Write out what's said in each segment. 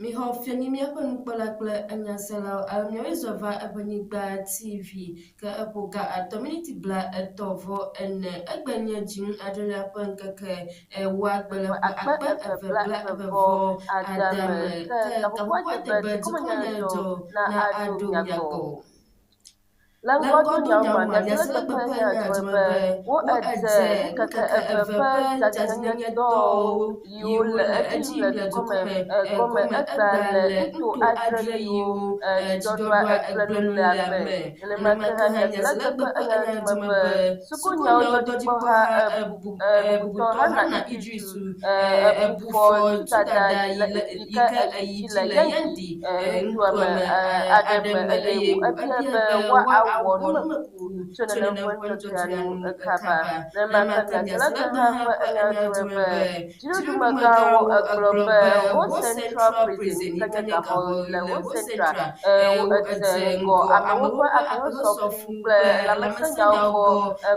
Mixɔ fianyi míaƒe nukpɔla kple enyaselawo alo miawoe zɔ va eƒe nyigba TV ke eƒo ga atɔ miniti bla etɔ̃ vɔ ene. Egbe nye dzinu adrelia ƒe ŋkeke ewoagbe le ƒe akpe eve bla eve vɔ ade me ke gaƒoƒoa de be dukɔmenyadzɔ na aɖo mia gbɔ. Le ŋgɔdonyawo mea, nyaselegbɔƒe nye adzɔ be wo edze ŋkeke eve ƒe dzadzɛnyenyedɔwo yiwo le edzi yim le dukɔ me gɔme egbea le nuto adre yiwo dziɖɔɖɔa egblẽ nu lea me. Nenema ke hã nyaselegbɔƒe enye adzɔ be sukunyawo dɔdzikpɔha bubutɔ Hana Idrisu ebu fɔ tudada yi ke eyi dzi le Yendi nutoa me aɖe me eye ebia be woawɔ numekuku tso nenem ƒe nudzɔdzɔa nu kaba. Nenema ke Nyaselege hã ƒe enyadzɔe be dziɖuɖumegãwo egblɔ be Ho Central Prison yi ke nye gaxɔ le Ho Central edze ŋgɔ amewo ƒe agbɔsɔsɔ fũ kple lãmesẽnyawo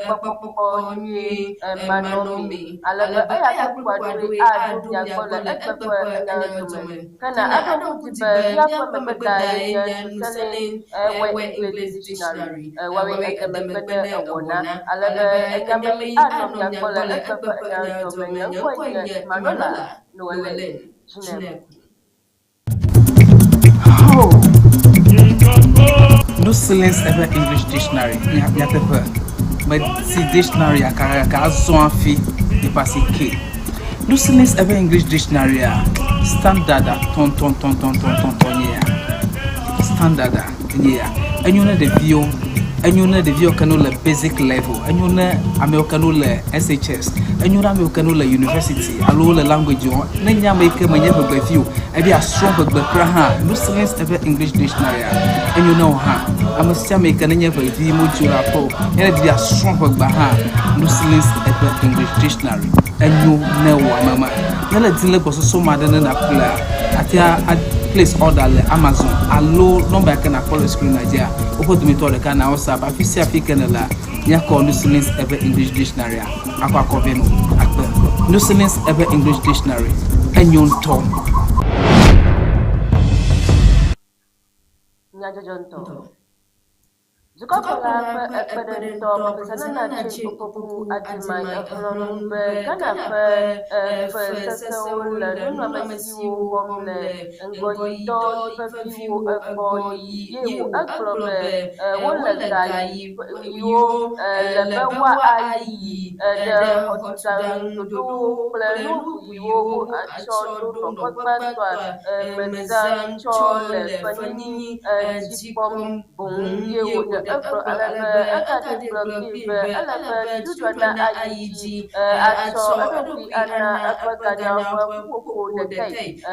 gbɔ kpɔkpɔ nyuie manɔmee ale be eya kple bubu aɖewoe aɖo mia gbɔ le egbe ƒe enyadzɔdzɔ me. Ke na eɖo ŋku dzi be míaƒe megbetae nye Nuselin Ewe English Dictionary, woawoe ede megbe ne ewɔna, ale be enyame yi anɔ mia gbɔ le egbe ƒe enyadzɔdzɔ me. Nye ŋkɔe nye Emmanuela Noeline Dzineku. Oh. Nuselins Ewe English Dictionary nyateƒe meti dictionary gake azɔ hafi míeƒe asi ke. Nuselins Ewe English Dictionary a standard a tɔntɔntɔntɔntɔntɔn nye ya. Standard a nye ya. Enyo ne ɖeviwo, enyo ne ɖeviwo ke ne wole basic level, enyo ne amewo ke ne wole SHS, enyo ne amewo ke ne wole university alo wole language wɔm. Ne nye ame yi ke menye ʋegbevi o, ebe yeasrɔ̃ ʋegbe kura hã, Nuselins Ewe English Dictionary a enyo ne wò hã. Ame sia ame yi ke nenye ʋevi modzro le aƒe o, ne èdi be yeasrɔ̃ ʋegbea hã, Nuselins Ewe English Dictionary enyo ne wò ame ma. Ne èle dim le gbɔsɔsɔ me aɖe ne nàƒlea, àte ŋu a place order le Amazon alo nɔmba yi ke nàkpɔ le screen-a dzia, woƒe dometɔ ɖeka na WhatsApp. Afi sia afi yi ke nèlea, míakɔ Nuselins Ewe English Dictionary-a akɔ akɔ vɛ nɔ akpe. Nuselins Ewe English Dictionary, enyo ŋutɔ. Nyadzɔdzɔ ŋutɔ. Dukɔkplɔla ƒe ekpeɖeŋutɔ Professor Nana Jane Opoku-Agyemang exlɔ̃ nu be Ghana ƒe fe sesẽwo le nunɔamesiwo wɔm le ŋgɔyiyitɔ veviwo egbɔ ye wòegblɔ be wole ga yiwo le be woayi ɖe xɔtuɖaŋu ɖoɖowo kple nu bubu yiwo woatsɔ ɖo nɔƒe gbãtɔa me zãm tsɔ le fenyinyi dzi kpɔm boŋ ye wòɖe egblɔ ale be egaɖee gblɔ kpee be ele be dziɖuɖua na ayi dzi atsɔ eɖokui ana eƒe ganyawo ƒe ƒuƒoƒo ɖekae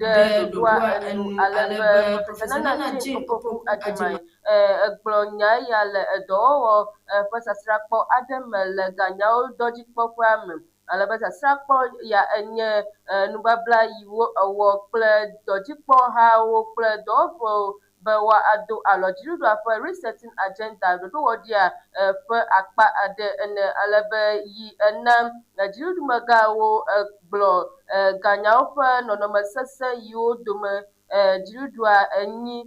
ɖe ɖoɖoa enu ale be Professor Nana Jane Opoku-Agyemang Egblɔ nya eya le edɔwɔwɔ ƒe sasrãkpɔ aɖe me le ganyawo dɔdzikpɔƒea me. Ale be sasrãkpɔ ya enye nubabla yi wowɔ kple dɔdzikpɔhawo kple dɔwɔƒewo be woado alɔ dziɖuɖua ƒe Resetting Agenda ɖoɖowɔɖia ƒe akpa aɖe ene. Ale be yi ena dziɖuɖumegãwo gblɔ ganyawo ƒe nɔnɔme sesẽ yiwo dome Dziɖuɖua enyi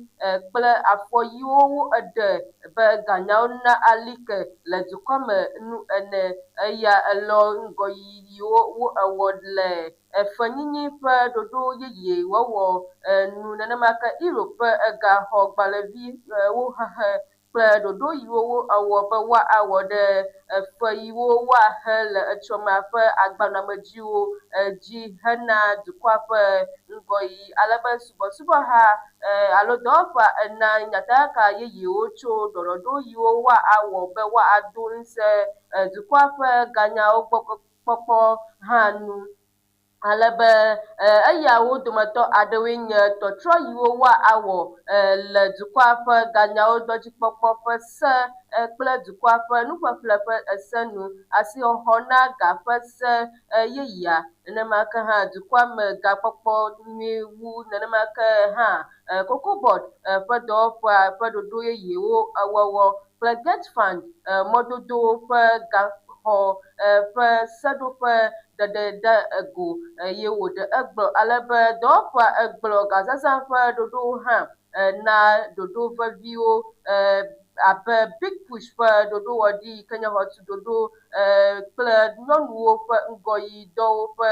kple afɔ yiwo woɖe be ganyawo na ali ke le dukɔa me nu ene. Eya elɔ ŋgɔyiyi yiwo wowɔ le fenyinyi ƒe ɖoɖo yeye wɔwɔ nu. Nenema ke Europe ƒe gaxɔgbalẽviwo hehe kple ɖoɖo yiwo woawɔ be woawɔ ɖe fe yiwo woaxe le etsɔmea ƒe agbanɔamedziwo dzi hena dukɔa ƒe ŋgɔyiyi ale be subɔsubɔha alo dɔwɔƒea ena nyatakaka yeyewo tso ɖɔɖɔɖo yiwo woawɔ be woado ŋusẽ dukɔa ƒe ganyawo gbɔ kpɔkpɔ hã nu. Ale be eyawo dometɔ aɖewoe nye tɔtrɔ yiwo woawɔ le dukɔa ƒe ganyawo dɔdzikpɔkpɔ ƒe se kple dukɔa ƒe nuƒeƒle ƒe se nu, asixɔxɔ na ga ƒe se yeyea, nenema ke hã dukɔa me gakpɔkpɔ nyuie wu, nenema ke hã Cocoa Board ƒe dɔwɔƒea ƒe ɖoɖo yeyewo wɔwɔ kple GetFund mɔdodowo ƒe ga. xɔ ƒe seɖoƒe ɖeɖe ɖe ego eye wòɖe egblɔ ale be dɔwɔƒea egblɔ gazazã ƒe ɖoɖowo hã na ɖoɖo veviwo abe Big Push ƒe ɖoɖowɔɖi yi ke nye xɔtuɖoɖo kple nyɔnuwo ƒe ŋgɔyidɔwo ƒe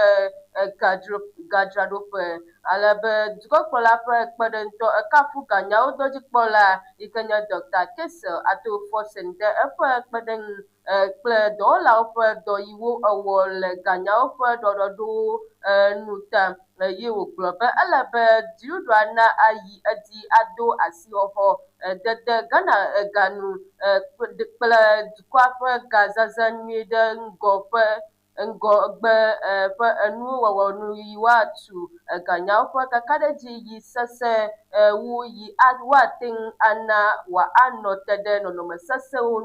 gadzraɖoƒe. Ale be dukɔkplɔla ƒe kpeɖeŋutɔ ekafu ganyawo dɔdzikpɔla yi ke nye Dr. Cassiel Ato Forson ɖe eƒe kpeɖeŋu kple dɔwɔlawo ƒe dɔ yiwo ewɔ le ganyawo ƒe ɖɔɖɔɖowo nu ta eye wògblɔ be ele be dziɖuɖua na ayi edzi ado asixɔxɔ dede Ghana ganu kple dukɔa ƒe gazazã nyuie ɖe ŋgɔ ƒe ŋgɔgbe ƒe enuwo wɔwɔ nu yi woatu ganyawo ƒe kakaɖedzi yi sesẽ wu yi woate ŋu ana wòanɔ te ɖe nɔnɔme sesẽwo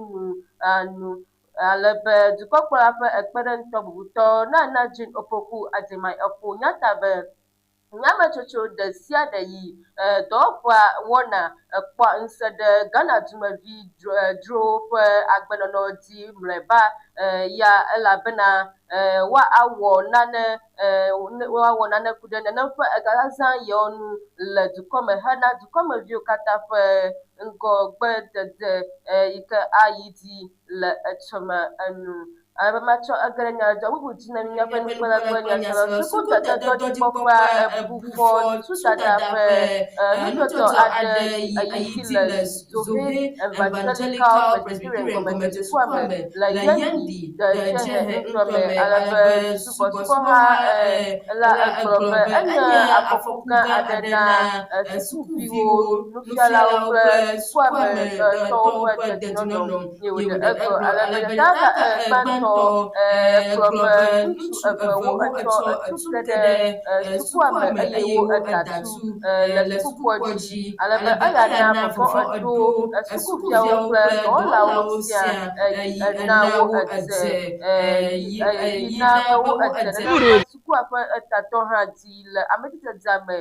nu ale be dukɔkplɔla ƒe ekpeɖeŋutɔ bubutɔ Nana Jane Opoku Agyemang eƒo nyata be nyametsotso ɖe sia ɖe yi dɔwɔƒea wɔna kpɔa ŋusẽ ɖe Ghana dumevi dzrowo ƒe agbenɔnɔ dzi mlɔeba ya elabena woawɔ nane woawɔ nane ku ɖe nenem ƒe egazazã yawo nu le dukɔme hena dukɔmeviwo katã ƒe ŋgɔgbedede yi ke ayi dzi le etsɔme enu. Ale be matsɔ ege ɖe nyadzɔdzɔ bubu dzi na míaƒe nukpɔla kple nyasela. Sukudede dɔdzikpɔƒea ebu fɔ sukudada ƒe nudzɔdzɔ aɖe yi dzi le Zohe Evangelical Presbyterian Gɔmedzesukua me le Yendi dziehe nutoa me. Ale be subɔsubɔha la egblɔ be enye afɔku gã aɖe na sukuviwo, nufialawo kple sukua me tɔwo ƒe dedienɔnɔ. Ye wòɖe egblɔ ale be ɖeka gbãtɔ gblɔ be ŋutsu evewo etsɔ etu ke ɖe sukua me eye wo eda tu le sukukpoa dzi ale be eya na vɔvɔ̃ eɖo sukuviawo kple dɔwɔlawo siaa na wo edze yi na be wo edze nenema sukua ƒe etatɔ hã dzi le amedzedzedzea me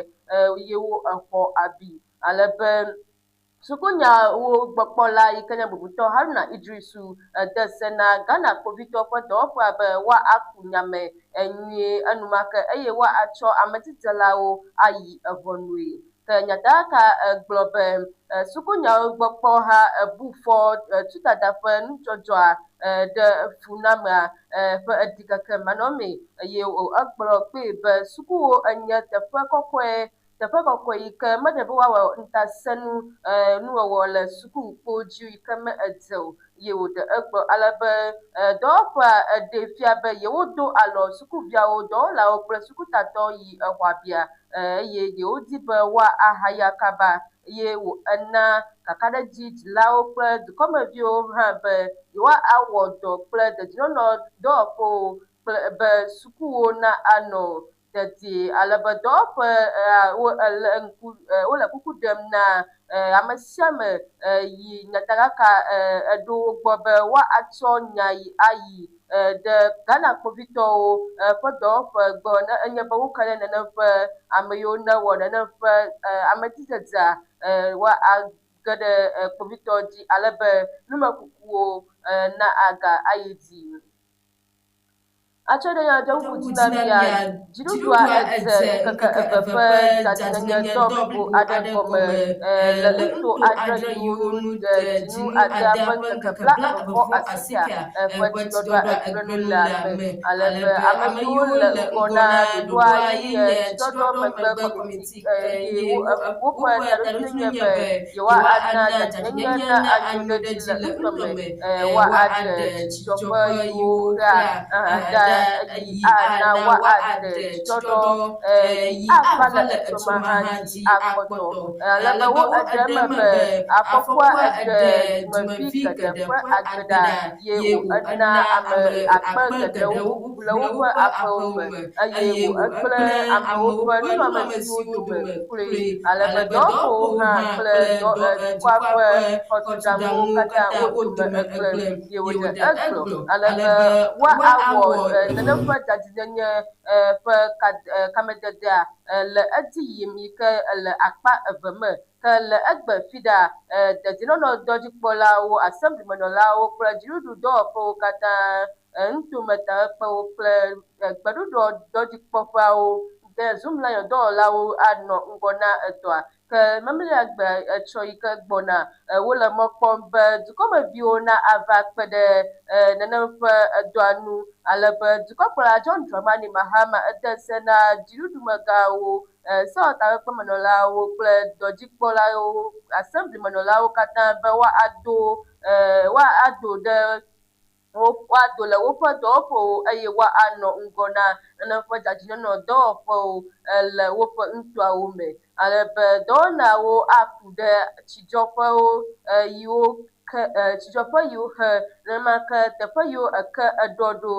ye wo exɔ abi ale be sukunyawo gbɔkpɔla yi ke nye bubutɔ Haruna Iddrisu de se na Ghana kpovitɔ ƒe dɔwɔƒea be woaku nyame nyuie enumake eye woatsɔ amedzidzelawo ayi eʋɔnue. Ke nyatakaka gblɔ be sukunyawo gbɔkpɔha bu fɔ tudada ƒe nudzɔdzɔa ɖe funamea ƒe ɖikeke manɔmee eye egblɔ kpee be sukuwo enye teƒe kɔkɔe yi ke meɖe be woawɔ ŋutasẽnu nuwɔwɔ le sukukpo dzi yi ke me edze o ye wòɖe egblɔ ale be dɔwɔƒea eɖee fia be yewodo alɔ sukuviawo, dɔwɔlawo kple sukutatɔwo yi exɔ abia eye yewodi be woahaya kaba eye wò ena kakaɖedzi dzilawo kple dukɔmeviwo hã be yewoawɔ dɔ kple dedienɔnɔ dɔwɔƒewo kple be sukuwo na anɔ dedie ale be dɔwɔƒe wole kuku ɖem na ame sia ame yi nyatakaka eɖo wo gbɔ be woatsɔ nya yi ayi ɖe Ghana kpovitɔwo ƒe dɔwɔƒe gbɔ ne enye be woke ɖe nenem ƒe ame yiwo ne wɔ nenem ƒe amedzidzedzea woage ɖe kpovitɔ dzi ale be numekukuwo na aga ayi dzi. Atsɔ ɖe nyadzɔdzɔ bubu dzi na mía dziɖuɖua edze ŋkeke eve ƒe dzadzɛnyenye dɔ blibo aɖe gɔme le nuto adre yiwo nu dzinu adea ƒe ŋkeke 20 ƒe tsiɖɔɖɔa egblẽ nu le me ale be ame yiwo le ŋgɔ na ɖoɖoa ye nye tsiɖɔɖɔ megbe kɔmiti eye woƒe taɖodzinu nye be yewoana dzadzɛnyenye na anyo ɖe edzi le nutoa me woaɖe tsidzɔƒe yiwo hea yi ana woaɖe tsiɖɔɖɔ yi ava le etsɔme hã dzi akpɔtɔ ale be wo eɖe eme be afɔkua eɖe dumevi geɖe ƒe agbe ɖa ye ena ame akpe geɖewo bubu le woƒe aƒewo me eye wòegblẽ amewo ƒe nunɔamesiwo dome kloe ale be dɔwɔƒewo hã kple dukɔa ƒe xɔtuɖaŋuwo katã wo dome egblẽ ye wòɖe egblɔ ale be woawɔ nenem ƒe dzadzɛnyenye ƒe kamededea le edzi yim yi ke le akpa eve me ke le egbe fi ɖa dedienɔnɔ dɔdzikpɔlawo, assemblymenɔlawo kple dziɖuɖu dɔwɔƒewo katã Nutometakpekpewo kple gbeɖuɖɔ dɔdzikpɔƒeawo de Zoomlion dɔwɔlawo anɔ ŋgɔ na edɔa. Ke memleagbe etsɔ yi ke gbɔna wole mɔ kpɔm be dukɔmeviwo na ava kpe ɖe nenem ƒe edɔa nu ale be dukɔkplɔla John Dramani Mahama ede se na dziɖuɖumegãwo, sewɔtakpekpemenɔlawo kple dɔdzikpɔlawo, assemblymenɔlawo katã be woado woado ɖe woado le woƒe dɔwɔƒewo eye woanɔ ŋgɔ na nenem ƒe dzadzɛnɔnɔ dɔwɔƒewo le woƒe nutoawo me. Ale be dɔwɔnawo aku ɖe tsidzɔƒewo yiwo ke tsidzɔƒe yiwo xe nenema ke teƒe yiwo eke eɖɔ ɖo,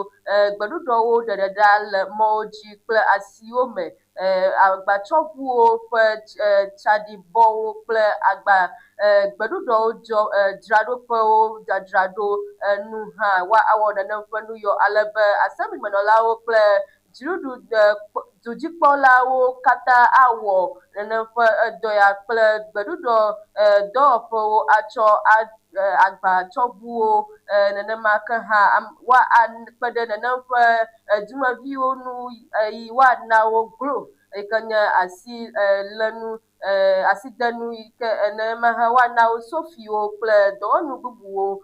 gbeɖuɖɔwo ɖeɖeɖa le mɔwo dzi kple asiwo me, agbatsɔʋuwo ƒe tsaɖibɔwo kple agba gbeɖuɖɔwo dzɔ dzraɖoƒewo dzadzraɖo nu hã woawɔ nenem ƒe nu yɔ ale be assemblymenɔlawo kple dziɖuɖu dudzikpɔlawo katã awɔ nenem ƒe dɔ ya kple gbeɖuɖɔ dɔwɔƒewo atsɔ agbatsɔʋuwo nenema ke hã woakpe ɖe nenem ƒe dumeviwo nu yi woana wo glove yi ke nye asi lenu asidenu yi ke nenema hã woana wo sofiwo kple dɔwɔnu bubuwo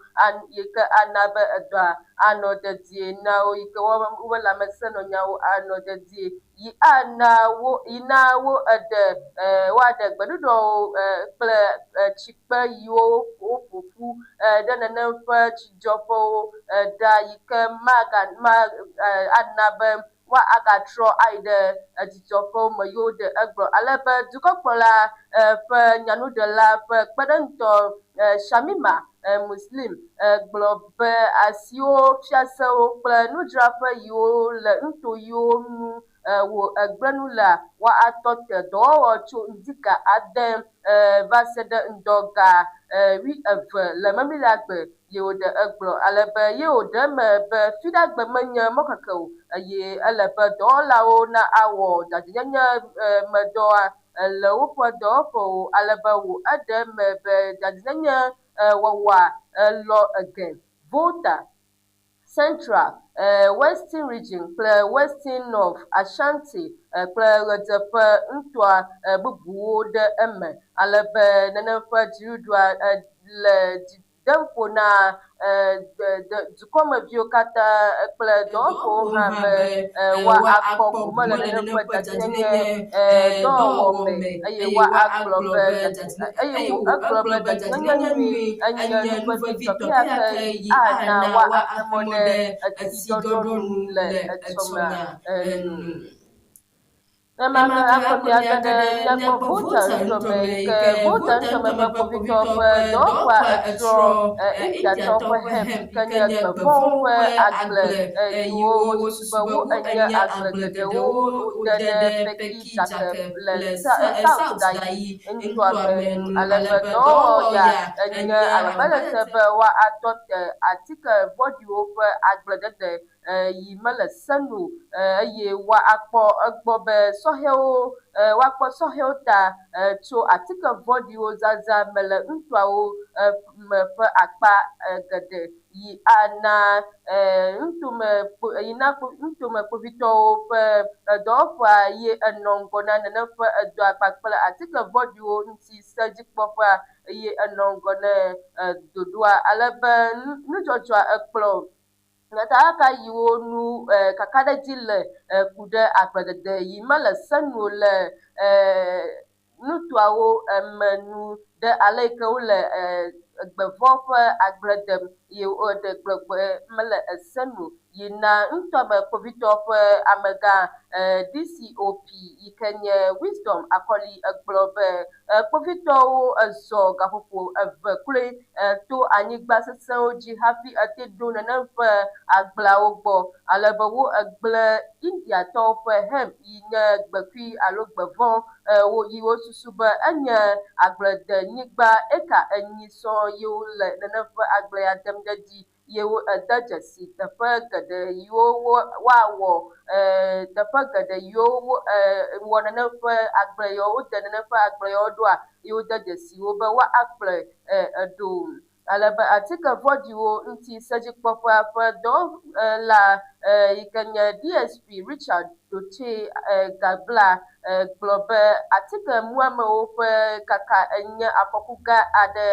yi ke ana be edɔa anɔ dedie na wo yi ke woƒe lãmesẽnɔnyawo anɔ dedie yi ana wo yi na wo eɖe woaɖe gbeɖuɖɔwo kple tsikpe yiwo woƒo ƒu ɖe nenem ƒe tsidzɔƒewo ɖa yi ke maga ma ana be woagatrɔ ayi ɖe dzidzɔƒewo me yiwo ɖe egblɔ ale be dukɔkplɔla ƒe nyanuɖela ƒe kpeɖeŋutɔ Shamima Muslim gblɔ be asiwo, fiasewo kple nudzraƒe yiwo le nuto yiwo nu wò egblẽ nu lea, woatɔ te dɔwɔwɔ tso ŋdi ga ade va se ɖe ŋdɔ ga 20 le memleagbe ye woɖe egblɔ ale be ye wòɖe eme be fiɖagbe menye mɔkeke o eye ele be dɔwɔlawo na awɔ dzadzɛnyenye me dɔa le woƒe dɔwɔƒewo ale be wò eɖe eme be dzadzɛnyenye wɔwɔa lɔ ege Volta, Central, Western Region kple Western North, Ashanti kple ɣedzeƒe nutoa bubuwo ɖe eme ale be nenem ƒe dziɖuɖua le dzi dem ƒo na dukɔmeviwo katã kple dɔwɔƒewo hã be woakpɔ gome le nenem ƒe dzadzɛnyenye dɔwɔwɔ me eye woagblɔ be eye egblɔ be dzadzɛnyenye nyui enye nu vevitɔ kekeake yi ana woaxe mɔ ɖe etsiɖɔɖɔ nu le etsɔmea nu. Nenema ke akɔlia ge ɖe míagbɔ Volta ŋutɔme yi ke Volta ŋutɔme ƒe kpovitɔ ƒe dɔwɔƒea etsrɔ̃ Indiatɔwo ƒe hemp yi ke nye gbevɔwo ƒe agble yiwo wosusu be wo enye agble geɖewo wode ɖe Peki Dzake le South Dayi ŋutɔa me nu ale be dɔwɔwɔ ya enye agbagbadzedze be woatɔ te atike vɔ̃ɖiwo ƒe agbledede yi mele se nu eye woakpɔ egbɔ be sɔhɛwo woakpɔ sɔhɛwo ta tso atike vɔ̃ɖiwo zazã me le ŋutɔawo me ƒe akpa geɖe yi ana ŋutome yi na ŋutome kpovitɔwo ƒe dɔwɔƒea ye enɔ ŋgɔ na nenem ƒe edɔa kpakple atike vɔ̃ɖiwo ŋuti sedzikpɔƒea eye enɔ ŋgɔ ne ɖoɖoa ale be nudzɔdzɔa ekplɔ nyatakaka yiwo nu kakaɖedzi le ku ɖe agbledede yi mele se nu le nutoawo me nu ɖe ale yi ke wole gbevɔ ƒe agble dem ye woɖe gblɔgbe mele ese nu yi na ŋutɔme kpovitɔ ƒe amegã DCOP yi ke nye Wisdom Akɔli egblɔ be kpovitɔwo ezɔ gaƒoƒo eve kloe to anyigba sesẽwo dzi hafi ete ɖo nenem ƒe agbleawo gbɔ ale be wo egblẽ Indiatɔwo ƒe hemp yi nye gbekui alo gbevɔ wo yi wosusu be enye agbledenyigba eka 4 sɔŋ ye wole nenem ƒe agble ya dem ɖe edzi ye wo ede dzesi teƒe geɖe yiwo woawɔ teƒe geɖe yiwo wɔ nenem ƒe agble yawo wode nenem ƒe agble yawo ɖoa ye wode dzesi wo be woakplɔe ɖo. Ale be atike vɔ̃ɖiwo ŋuti sedzikpɔƒea ƒe dɔwɔla yi ke nye DSP Richard Dotse Gabla gblɔ be atike muamewo ƒe kaka enye afɔku gã aɖe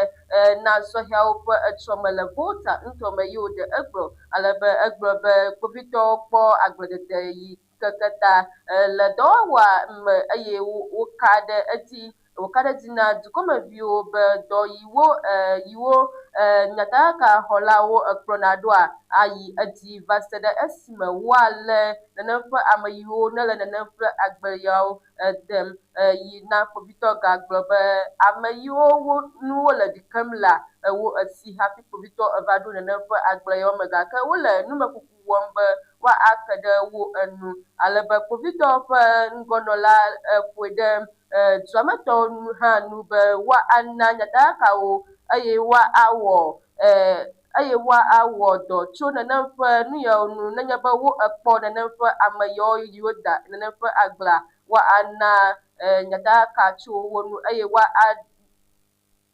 na sɔhɛawo ƒe etsɔme le Volta ŋutɔ me ye woɖe egblɔ. Ale be egblɔ be kpovitɔwo kpɔ agbledede yi keke ta le dɔwɔwɔa me eye woka ɖe edzi wòka ɖe edzi na dukɔmeviwo be dɔ yiwo yiwo nyatakakaxɔlawo ekplɔna ɖoa ayi edzi va se ɖe esime woalé nenem ƒe ame yiwo ne le nenem ƒe agbe yawo dem yi na kpovitɔ gagblɔ be ame yiwo wo nuwo le ɖi kem la wo esi hafi kpovitɔ eva ɖo nenem ƒe agble yawo me gake wole numekuku wɔm be woake ɖe wo enu. Ale be kpovitɔ ƒe ŋgɔnɔla ƒoe ɖe duametɔwo nu hã nu be woana nyatakakawo eye woawɔ eye woawɔ dɔ tso nenem ƒe nu yawo nu nenye be wo ekpɔ nenem ƒe ame yawo yiwo da nenem ƒe agblea woana nyatakaka tso wo nu eye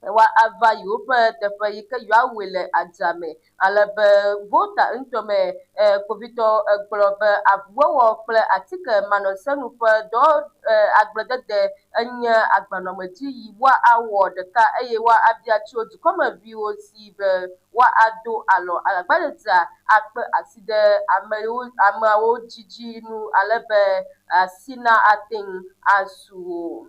woava yewoƒe teƒe yi ke yewoawɔe le adzame. Ale be Volta ŋutɔ me kpovitɔ gblɔ be avuwɔwɔ kple atike manɔsenu ƒe dɔ agbledede enye agbanɔamedzi yi woawɔ ɖeka eye woabia tso dukɔmeviwo si be woado alɔ agbadzedzea akpe asi ɖe amewo ameawo dzidzi nu ale be asi na ate ŋu asu wo.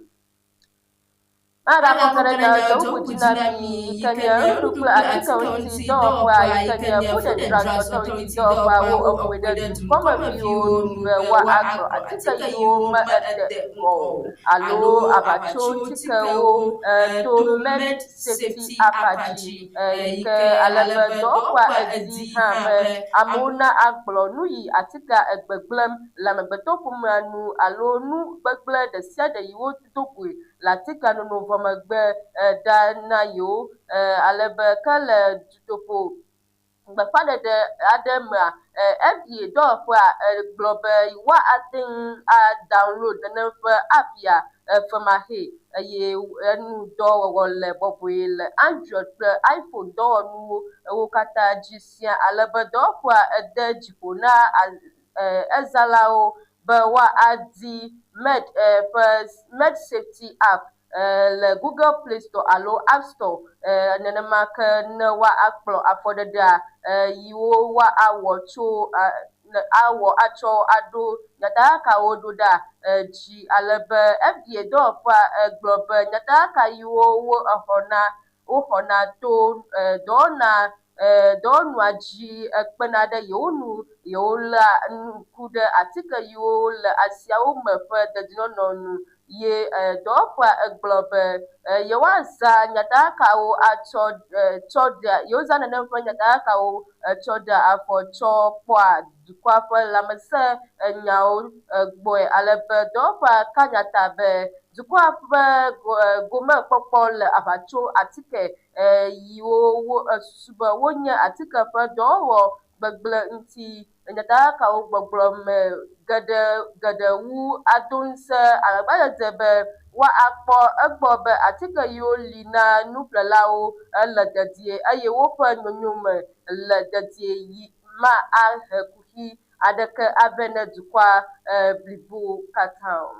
Magakɔ ke ɖe nya dɔ bubu dzi na mi yi ke nye nuɖuɖu kple atike ŋuti dɔwɔƒea yi ke nye Food and Drugs Authority dɔwɔƒea wo eƒoe ɖe dukɔmeviwo nu be woagblɔ atike yiwo me ede ŋgɔ o alo aʋatsotikewo to Med Safety App dzi yi ke ale be dɔwɔƒea edi hã be amewo na agblɔ nu yi atikea egbegblẽm le amegbetɔƒomea nu alo nu gbegblẽ ɖe sia ɖe yi wodo goe le atikea nono vɔ megbe ɖa na yewo ale be ke le dutoƒo gbeƒãɖeɖe aɖe mea FDA dɔwɔƒea gblɔ be woate ŋu adownload nenem ƒe app ya femaxee eye enu dɔwɔwɔ le bɔbɔe le Android kple iPhone dɔwɔnuwo wo katã dzi sia ale be dɔwɔƒea ede dzi ƒo na ezãlawo be woadi Med ƒe Med Safety App le Google Play Store alo App Store nenema ke ne woakplɔ afɔɖeɖea yiwo woawɔ tso awɔ atsɔ aɖo nyatakakawo ɖo ɖa dzi ale be FDA dɔwɔƒea gblɔ be nyatakaka yiwo wo exɔna woxɔna to dɔwɔna dɔwɔnua dzi kpena ɖe yewo nu yewo léa ŋku ɖe atike yiwo le asiawo me ƒe dedienɔnɔ nu ye dɔwɔƒea egblɔ be yewoazã nyatakakawo atsɔ tsɔ ɖea yewozã nenem ƒe nyatakakawo tsɔ ɖea afɔ tsɔ kpɔa dukɔa ƒe lãmesẽ nyawo gbɔe ale be dɔwɔƒea ka nya ta be dukɔa ƒe gomekpɔkpɔ le aʋatso atike yiwo wo susu be wonye atike ƒe dɔwɔwɔ gbegblẽ ŋuti nyatakakawo gbɔgblɔ me geɖe geɖe wu ado ŋusẽ agbagbadzedze be woakpɔ egbɔ be atike yiwo li na nuƒlelawo le dedie eye woƒe nyonyome le dedie yi ma ahe kuxi aɖeke avɛ ne dukɔa blibo katã o.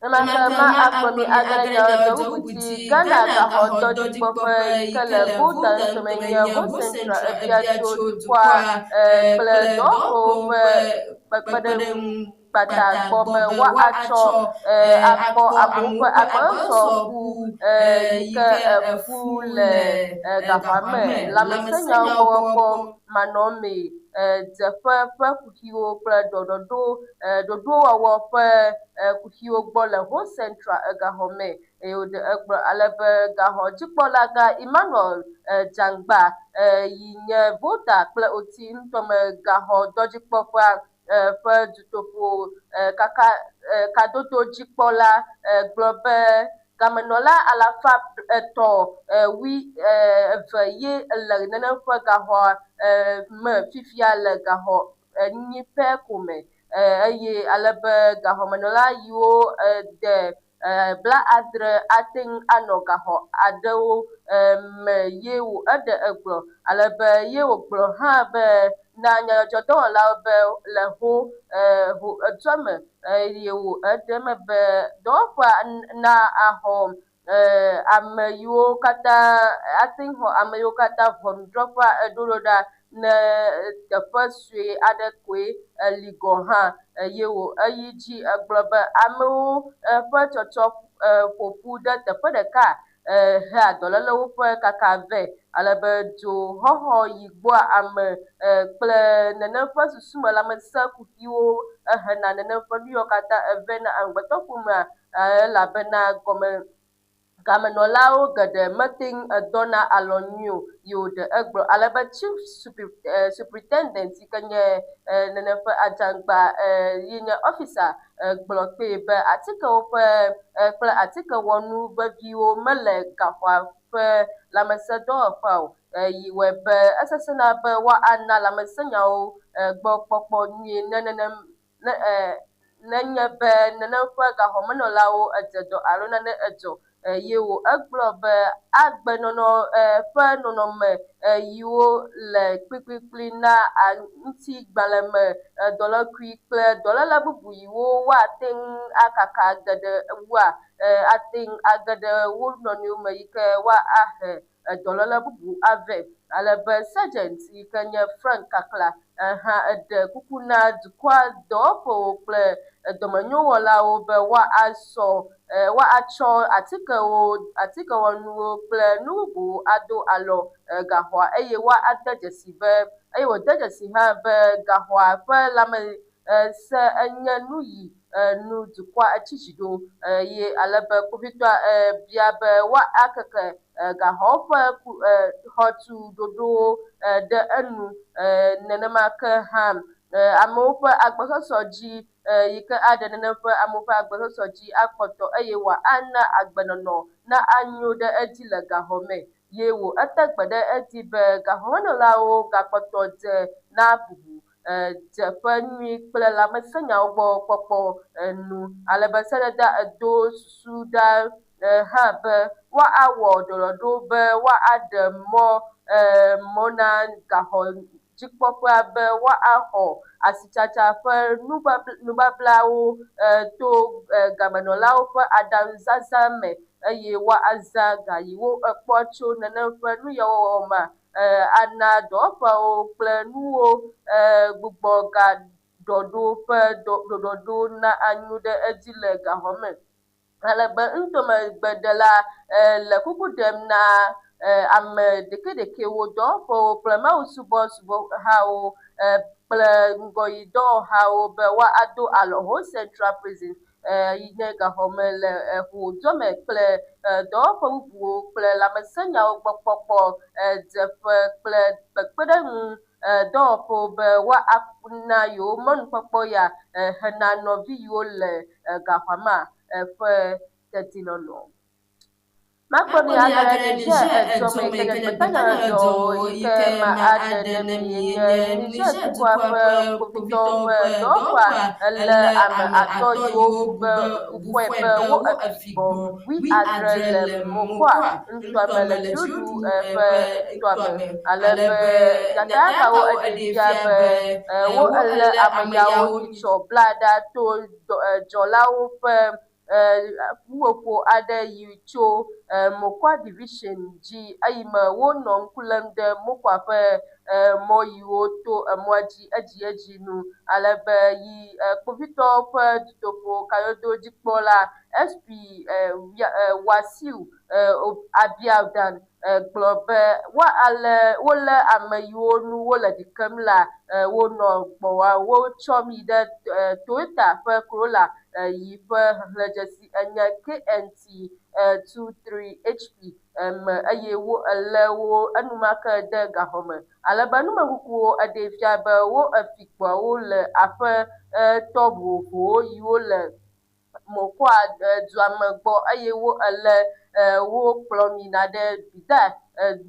Nenema ke ma akplɔ mi age ɖe nya dɔ bubu dzi. Ghana gaxɔ dɔdzikpɔƒe yi ke le Volta ŋutɔme nye Ho Central ebia tso dukɔa kple dɔwɔƒewo ƒe kpekpeɖeŋu kpata gbɔ be woatsɔ akpɔ amewo ƒe agbɔsɔsɔ ʋu yi ke fu le gaxɔa me lãmesẽnyawo gbɔkpɔkpɔ manɔmee dzeƒe ƒe kuxiwo kple ɖɔɖɔɖo ɖoɖowɔwɔ ƒe kuxiwo gbɔ le Ho Central gaxɔ me eye woɖe egblɔ ale be gaxɔdzikpɔlagã Emmanuel Dzangba yi nye Volta kple Oti ŋutɔme gaxɔ dɔdzikpɔƒea ƒe dutoƒo kaka kadodo dzikpɔla gblɔ be gamenɔla alafa etɔ̃ wui eve ye le nenem ƒe gaxɔa me fifia le gaxɔ enyi pɛ ko me eye ale be gaxɔmenɔla yiwo de 70 ate ŋu anɔ gaxɔ aɖewo me ye wo eɖe egblɔ ale be ye wògblɔ hã be na nyadzɔdzɔdɔwɔlawo be le ho ho edua me eye wo eɖe eme be dɔwɔƒea na axɔ ame yiwo katã ate ŋu xɔ ame yiwo katã ʋɔnudrɔ̃ƒea eɖo ɖo ɖa ne teƒe sue aɖe koe eli gɔ hã eye wo eyi dzi egblɔ be amewo ƒe tsɔtsɔ ƒoƒu ɖe teƒe ɖeka hea dɔlélewo ƒe kaka vɛ ale be dzoxɔxɔ yi gbɔa ame kple nenem ƒe susume lãmesẽkuxiwo ehena nenem ƒe nu yiwo katã eve na amegbetɔƒomea elabena gɔme gamenɔlawo geɖe mete ŋu edɔna alɔ nyuie o ye woɖe egblɔ ale be chief superintendent yi ke nye nenem ƒe adzamgba yi nye officer gblɔ kpee be atikewo ƒe kple atikewɔnu veviwo mele gaxɔa ƒe lãmesẽdɔwɔƒea o yi wɔe be esesẽna be woana lãmesẽnyawo gbɔ kpɔkpɔ nyuie ne nenem ne nenye be nenem ƒe gaxɔmenɔlawo edze dɔ alo nane edzɔ eye wo egblɔ be agbenɔnɔ ƒe nɔnɔme yiwo le kplikplikpli na ŋutigbalẽ me dɔlékui kple dɔléle bubu yiwo woate ŋu akaka geɖe wua ate ŋu age ɖe wo nɔnɔewo me yi ke woahe dɔléle bubu avɛ ale be sergeant yi ke nye Frank Kakla hã eɖe kuku na dukɔa dɔwɔƒewo kple dɔmenyowɔlawo be woasɔ woatsɔ atikewo atikewɔnuwo kple nu bubuwo ado alɔ gaxɔa eye woade dzesi be eye wòde dzesi hã be gaxɔa ƒe lãme se enye nu yi nu dukɔa etsi dzi ɖo eye ale be kpovitɔa bia be woakeke gaxɔwo ƒe xɔtuɖoɖowo ɖe enu nenema ke hã amewo ƒe agbɔsɔsɔ dzi yi ke aɖe nenem ƒe amewo ƒe agbɔsɔsɔ dzi akpɔtɔ eye wòana agbenɔnɔ na anyo ɖe edzi le gaxɔ me ye wò ete gbe ɖe edzi be gaxɔmenɔlawo gakpɔtɔ dze na bubu dzeƒe nyui kple lãmesẽnyawo gbɔ kpɔkpɔ nu ale be sedede edo susu ɖa hã be woawɔ ɖɔɖɔɖo be woaɖe mɔ mɔ na gaxɔ dzikpɔƒea be woaxɔ asitsatsa ƒe nubablawo to gamenɔlawo ƒe aɖaŋuzazã me eye woazã ga yiwo ekpɔ tso nenem ƒe nuyɔwɔwɔ me ana dɔwɔƒewo kple nuwo gbugbɔ ga ɖɔɖo ƒe ɖɔɖɔɖo na anyo ɖe edzi le gaxɔ me. Ale be nutomegbeɖela le kuku ɖem na ame ɖekeɖekewo, dɔwɔƒewo kple mawusubɔsubɔhawo kple ŋgɔyidɔwɔhawo be woado alɔ Ho Central Prison yi nye gaxɔme le Hodome kple dɔwɔƒe bubuwo kple lãmesẽnyawo gbɔ kpɔkpɔ dzeƒe kple kpekpeɖeŋu dɔwɔƒewo be woana yewo mɔnukpɔkpɔ ya hena nɔvi yiwo le gaxɔa mea ƒe dedinɔnɔ. Makpɔ mi age ɖe Niger edɔme yi ke nye gbetanyaɖɔɖɔ yi ke ma aɖe ɖe mi nye Niger dukɔa ƒe kpovitɔwo ƒe dɔwɔƒea elé ame 5 yiwo be ʋu be wo efi gbɔ 70 le Mokwa nutoa me le Dziɖuɖu ƒe nutoa me ale be nyatakakawo eɖee fia be wo elé ame yawo nyitsɔ bla ɖa to dzɔlawo ƒe ƒuƒoƒo aɖe yi tso Mokwa division dzi eyime wonɔ ŋku lém ɖe Mokwa ƒe mɔ yiwo to emɔa dzi edziedzi nu ale be yi kpovitɔwo ƒe dutoƒo kadodo dzikpɔla SP Wasiu Abiadan gblɔ be woalé wolé ame yiwo nu wole ɖi kem la wonɔ gbɔwa wotsɔm yi ɖe Toyota ƒe Corolla yi ƒe xexlẽdzesi enye KNT 23 HP me eye wo elé wo enumake de gaxɔ me. Ale be numekukuwo eɖee fia be wo efi kpoawo le aƒetɔ vovovowo yiwo le Mokwa dua me gbɔ eye wo elé wo kplɔm yina ɖe Bida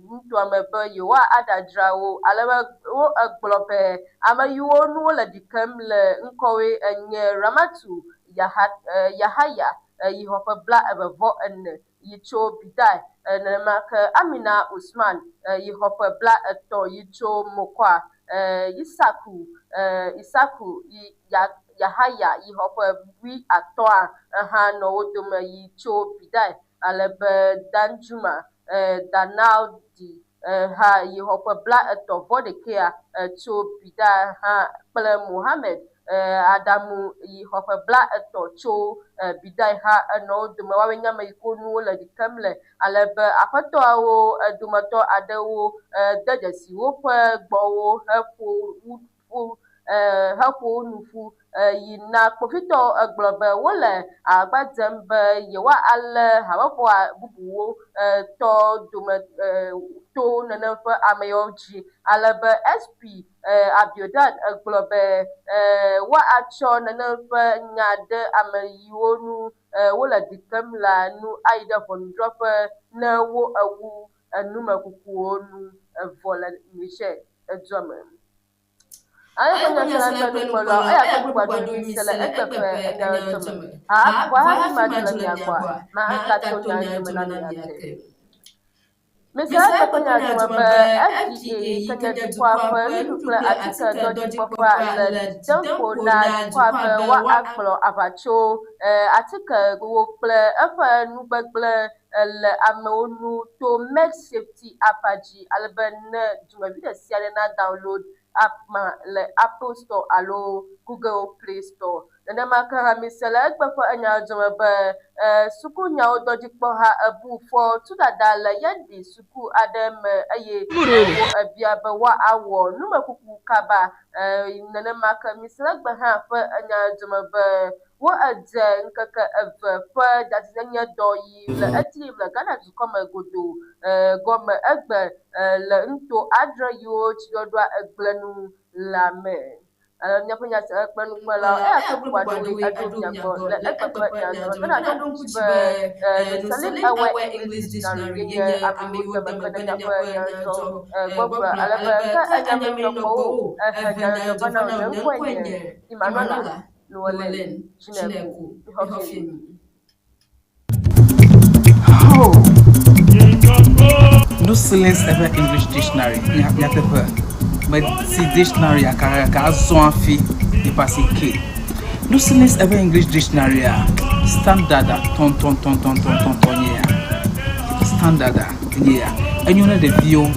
nutoa me be yewoa aɖadzra wo. Ale be wo egblɔ be ame yiwo nu wole ɖi kem le ŋkɔwoe enye Ramatu Yahaya. yi xɔ ƒe 24 yi tso Bidai. Nenema ke Amina Usman yi xɔ ƒe 30 yi tso Mokwa. Isaku Isaku yi Yahaya yi xɔ ƒe 50 hã nɔ wo dome yi tso Bidai. Ale be Danjuma Danaldi hã yi xɔ ƒe 31 tso Bidai hã kple Mohammed Adamu yi xɔ ƒe 30 tso Bidai hã enɔ wo dome. Woawoe nye ame yi ke nuwo le ɖi kem le. Ale be aƒetɔawo dometɔ aɖewo de dzesi woƒe gbɔwo heƒo ƒu heƒo wo nu ƒu yi na kpovitɔ egblɔ be wole agbagba dzem be yewoalé habɔbɔa bubuwo tɔ dome to nenem ƒe ame yawo dzi. Ale be SP Abiodun egblɔ be woatsɔ nenem ƒe nya ɖe ame yiwo nu wole ɖi kem la nu ayi ɖe ʋɔnudrɔ̃ƒe ne wo ewu enumekukuwo nu vɔ le Niger edua me. Ale ƒe nyasela kple nukpɔlawo, eya ƒe bubu aɖewo mi se le egbe ƒe enyadzɔdzɔ me. Ha vɔ hafi madzo le mia gbɔa, magato nya dzome na mi ake. Mise egbe ƒe nyadzɔdzɔ me be FDA yi ke nye dukɔa ƒe nuɖuɖu kple atike dɔdzikpɔƒea le dzi dem ƒo na dukɔa be woagblɔ aʋatso atikewo kple eƒe nugbegblẽ le amewo nu to MedSafety app dzi ale be ne dumevi ɖe sia ɖe na download app ma le Apple Store alo Google Play Store. Nenema ke hã mise le egbe ƒe enyadzɔdzɔ me be sukunyawo dɔdzikpɔha ebu fɔ tudada le Yendi suku aɖe me eye wo ebia be woawɔ numekuku kaba. Nenema ke mise le egbe hã ƒe enyadzɔdzɔ me be wo edze ŋkeke eve ƒe dzadzɛnyenye dɔ yi le edzi yim le Ghana dukɔ me godoo gɔme egbe le nuto adre yiwo tsiɖɔɖɔa egblẽ nu la me. Míaƒe nyasela kple nukpɔlawo eya ke bubu aɖewoe eɖo mia gbɔ le egbe ƒe nyadzɔdzɔ me. Ke naɖo ŋku dzi be Celine Ewe English Dictionary ye nye ame yiwo de megbe ne míaƒe nyadzɔdzɔ gbɔgblɔ ale be ke enya me nɔ gbɔwò ehe nyadzɔdzɔ va na wò. Nye ŋkɔe nye Emmanuela Llewellyn Chineko. Mixɔ fiemi. Oh. No silence ever English dictionary. Nyateƒe. Meti dictionary gake azɔ hafi yeƒe asi ke. No silence ever English dictionary a standard a tɔntɔntɔntɔntɔntɔn nye ya. Standard a nye ya. Enyo ne ɖeviwo,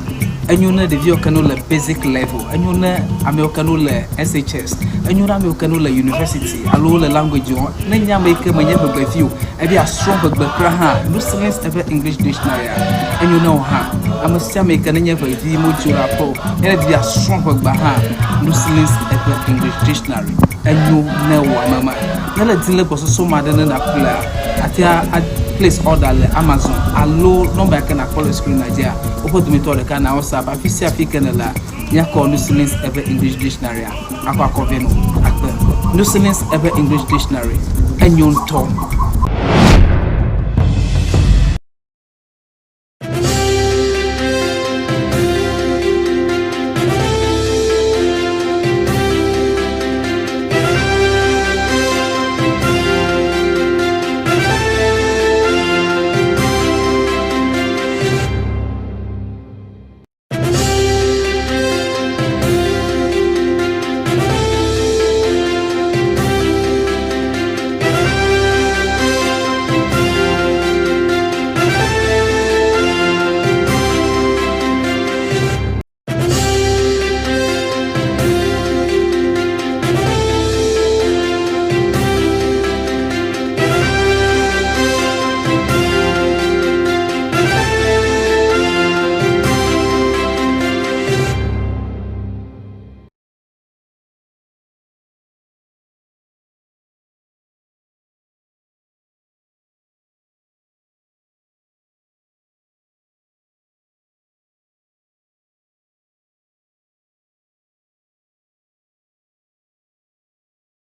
enyo ne ɖeviwo ke no le basic level, enyo ne amewo ke no le SHS, enyo ne amewo ke no le university alo wole language wɔm. Ne nye ame yi ke menye ʋegbevi o, ebe yeasrɔ̃ ʋegbe kura hã, no silence eƒe English dictionary a, enyo ne wò hã. Ame sia ame yi ke nenye ʋevi modzo ɖe aƒe o, ne edi be yeasrɔ̃ ʋegbea hã, no silence eƒe English dictionary enyo ne wò ame ma. Ne le di le gbɔsɔsɔ ma ɖe ne nàƒlea, àte a place order le Amazon alo nɔmba yi ke nàkpɔ le screen dzia, woƒe dometɔ ɖeka na WhatsApp. Afi sia afi ke nèlea, míakɔ Nusilis eƒe English Dictionary akɔ akɔ vɛ nɔ akpe. Nusilis eƒe English Dictionary enyo ŋutɔ.